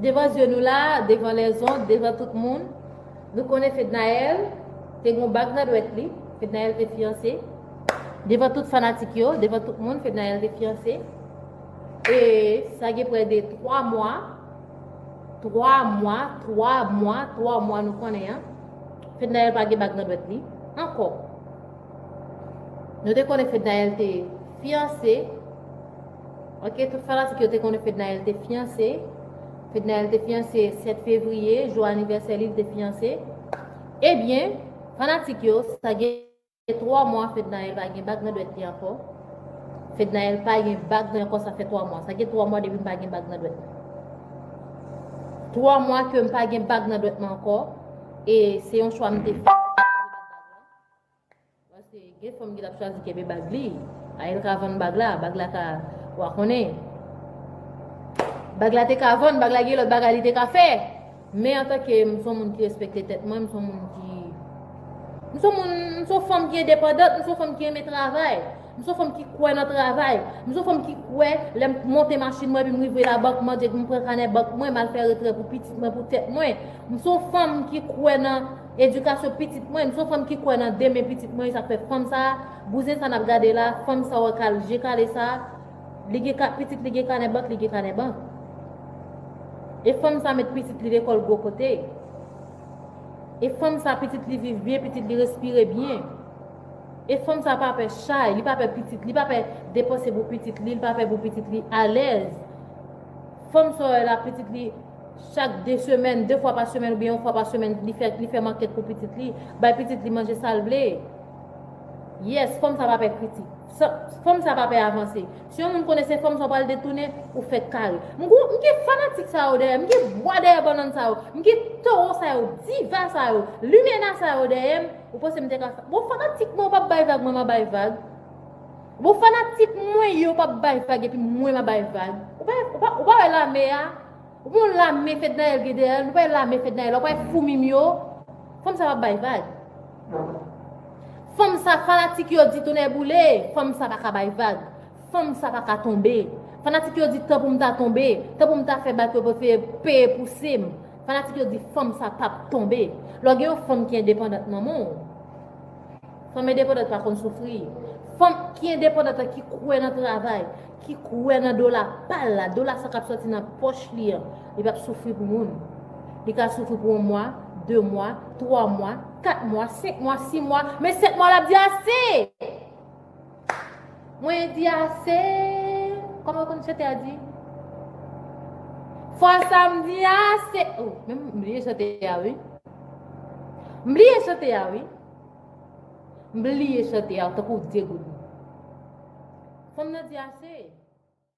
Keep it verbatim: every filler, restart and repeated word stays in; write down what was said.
Devan zye nou la, devan lèzond, devan tout moun, nou konnen Fednaelle te gon bag nan dwèt li. Fednaelle te fiyanse. Devan tout fanatik yo, devan tout moun, Fednaelle te fiyanse. E sa gen prè de twa mwa, twa mwa, twa mwa, twa mwa nou konnen an. Fednaelle pa gen bag nan dwèt li ankò. Nou te konnen Fednaelle te fiyanse. Ok, tout fanatik yo te konnen Fednaelle te fiyanse. Fednaelle te fiyanse sèt fevriye, jou anivèsè li, li te fiyanse. Ebyen, fanatik yo, sa gen twa mwa Fednaelle pa gen bag nan dwèt li ankò. Fednaelle pa gen bag nan ankò, sa fè twa mwa. Sa gen twa mwa depi m pa gen bag nan dwèt mwen. Twa mwa ke m pa gen bag nan dwèt mwen ankò. E se yon chwa m te fè. Paske gen fanm ki t ap chwazi kenbe bag li. A, el ka vann bag la, bag la ka, wa konnen. Bag la te ka vann, bag la gen lòt bagay li te ka fè. Men antanke m se yon moun ki respekte tèt mwen, m se yon moun ki, m se yon moun, m se yon fanm ki endepandant, m se yon fanm ki renmen travay. M se yon fanm ki kwè nan travay. M se yon fanm ki kwè lè m monte machin mwen, epi m rive labank, m mande, m pran kanè bank mwen, m al fè retrè pou pitit mwen, pou tèt mwen. M se yon fanm ki kwè nan edikasyon pitit mwen. M se yon fanm ki kwè nan demen pitit mwen. Sa k fè fanm sa, bouzen sa n ap gade la, fanm sa w wè kal, je kale sa, li gen ka, pitit li gen kanè bank, li gen kanè bank. E fanm sa met pitit li lekòl gwo kote. E fanm sa, pitit li viv byen, pitit li respire byen. E fanm sa pa pè chay, li pa pè pitit, li pa pè depanse pou pitit li, li pa pè pou pitit li alèz. Fanm sa w wè la, pitit li, chak de semèn, de fwa pa semèn oubyen yon fwa pa semèn, li fè, li fè makèt pou pitit li, bay pitit li manje sa l vle. Yes, fanm sa pa pè kritik. Sa, fanm sa pa pè avanse. Si yon moun konnen se fanm sa w pral detounen, ou fèk kare. M gou, m gen fanatik sa yo dèyè m, m gen bwa dèyè bannann sa yo, m gen towo sa yo, diva sa yo, limena sa yo dèyè m. Ou panse m te ka fè? Bon, fanatik mwen, ou p ap bay vag, mwen m a bay vag. Bon, fanatik mwen yo p ap bay vag, epi mwen m a bay vag. Ou pa, ou pa, ou pa wè lame a? Ou pa wè lame Fednaelle gen dèyè l? Nou pa wè lame Fednaelle, ou pa wè foumi m yo? Fanm sa p ap bay vag. Fanm sa, fanatik yo di tonè boule, fanm sa pa ka bay vag. Fanm sa pa ka tonbe. Fanatik yo di tan pou m ta tonbe, tan pou m ta fè bak yo prefere peye pouse m. Fanatik yo di fanm sa p ap tonbe. Lè w gen yon fanm ki endepandant nan men w, fanm endepandant pa konn soufri. Fanm ki endepandant lan ki kwè nan travay, ki kwè nan dola pa l la, dola sa k ap sòti nan pòch li an, li p ap soufri pou moun. Li ka soufri pou yon mwa, de mwa, twa mwa, kat mwa, senk mwa, sis mwa, men sèt mwa l ap di ase! Mwen di ase. Kòman konn chante a di? Fwa sa m di ase. Oh, men m bliye chante a wi. M bliye chante a wi. M bliye chante a tankou degoud. Fanm nan di ase.